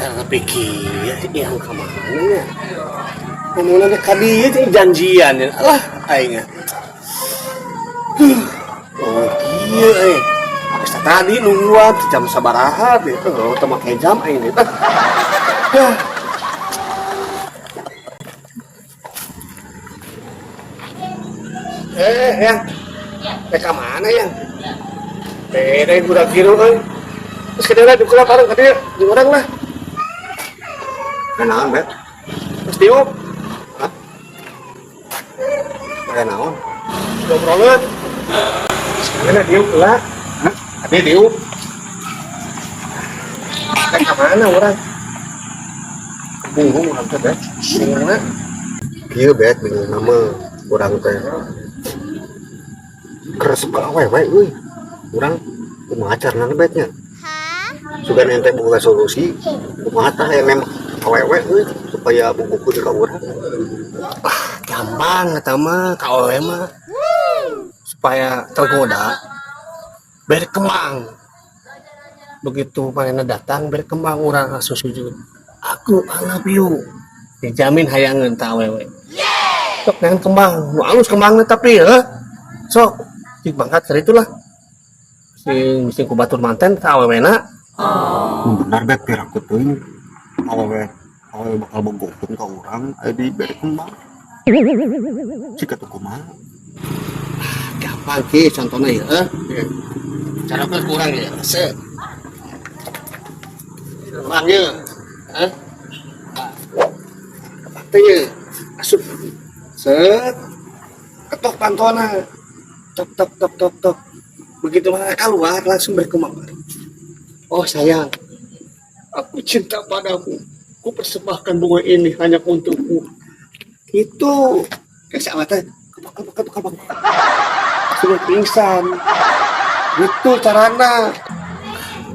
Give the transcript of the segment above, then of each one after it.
Tapi kieu yang ka mana nya? Ngomongna teh ka dieu teh janjian ya. Alah aing. Oh, kieu euy. Geus tadi nungguan jam sabaraha teh. Oh, teu make jam aing teh. Hah. Eh, yang. Eh, ka mana yang? Beda budak kieu euy. Terus ka dieu diuk bareng ka dieu, jeung urang lah. Naon, Bet? Terus diuk. Hah? Kaya naon? Ngobroleun. Sekalian diuk lah. Hah? Tadi diuk. Rek ka mana urang? Bingung urang teh, Bet. Bingungna. Kieu, Bet, bingung nama urang teh. Keresep ka awewe euy. Urang kumaha carana, Bet, nya? Sugan ente boga solusi, kumaha tah yang memang awewe euy supaya bogokeun ka urang. Ah, gampang eta mah ka awewe mah. Supaya tergoda bere kembang. Begitu manehna datang bere kembang, urang langsung sujud. Aku I love you. Dijamin hayangeun ta awewe. Sok dengan kembang, nu alus kembangna tapi heuh. Sok cik mangkat keur itulah. Sing sing ku batur manten ka awewena. Benar, Bet, piraku teuing awewe awewe bakal bogokeun ka urang aya dibere kembang. Cik atuh kumaha? Gampang ki contohnya ya. Cara kurang ya. Set. Kembang ya. Hah? Teh ya. Asup. Set. Ketok pantona. Tok tok tok tok tok. Begitu mana keluar langsung berkembang. Oh sayang, aku cinta padamu. Ku persembahkan bunga ini hanya untukmu. Itu kayak siapa teh? Kepak kepak kepak kepak. Sudah pingsan. Itu carana.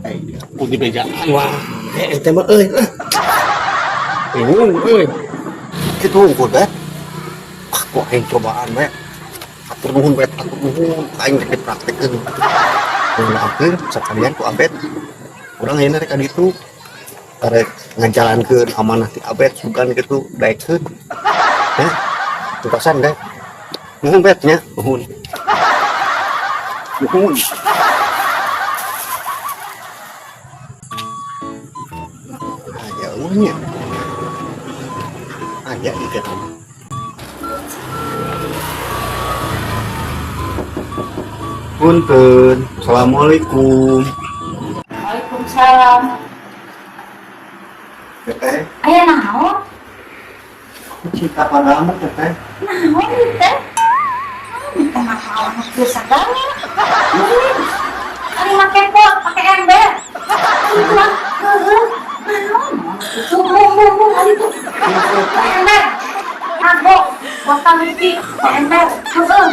Eh, aku di bejaan wah. Eh, ente mah euy. Ah. Bingung euy. Kitu unggul, Bet. Ah, kok aing cobaan, Bet. Atur nuhun, Bet, atur nuhun. Aing rek dipraktekeun. Gunakeun sakalian ku Abet. Urang ayeuna rek ka ditu. Rek ngajalankeun amanah ti Abet sugan kitu daekeun. Ya. Tukasan, Bet. Nuhun, Bet, nya. Nuhun. Nuhun. Aya eueuh nya. Aya di teh. Punten. Assalamualaikum. Waalaikumsalam. Teteh, Aya naon? aku cinta padamu, Teteh. Naon ieu teh? Minta masalah kieu sagala. Ari make pot, make ember. Itu ah, heueuh. Naon? Itu bung bung bung ari itu. Ember. Mabok, botol whisky, ember. Heueuh.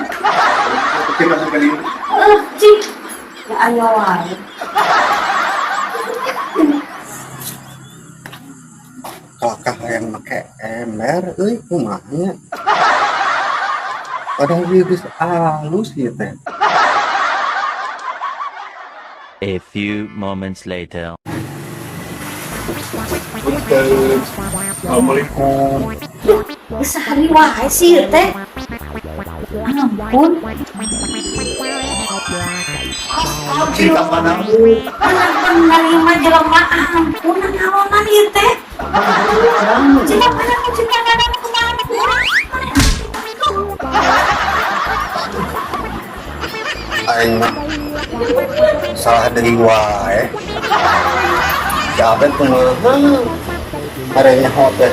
Aku kira sekali. Heueuh, cik. Ya ayo wae. Kalakah hayang make ember euy, kumaha nya? Padahal ieu geus alus ieu teh. A few moments later. Punten. Assalamualaikum. Geus sehari wae sih ieu teh. Ampun. Cinta padamu. Bener-bener ieu mah jelema, ampun, naonan ieu teh. Cinta padamu, cinta padamu kumaha urang. Aing mah salah deui wae. Si Abet kumaha? Arenya hotel.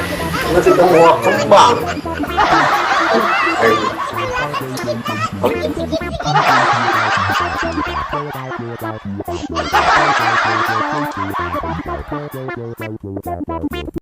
Geus itu mau kembang. Aing.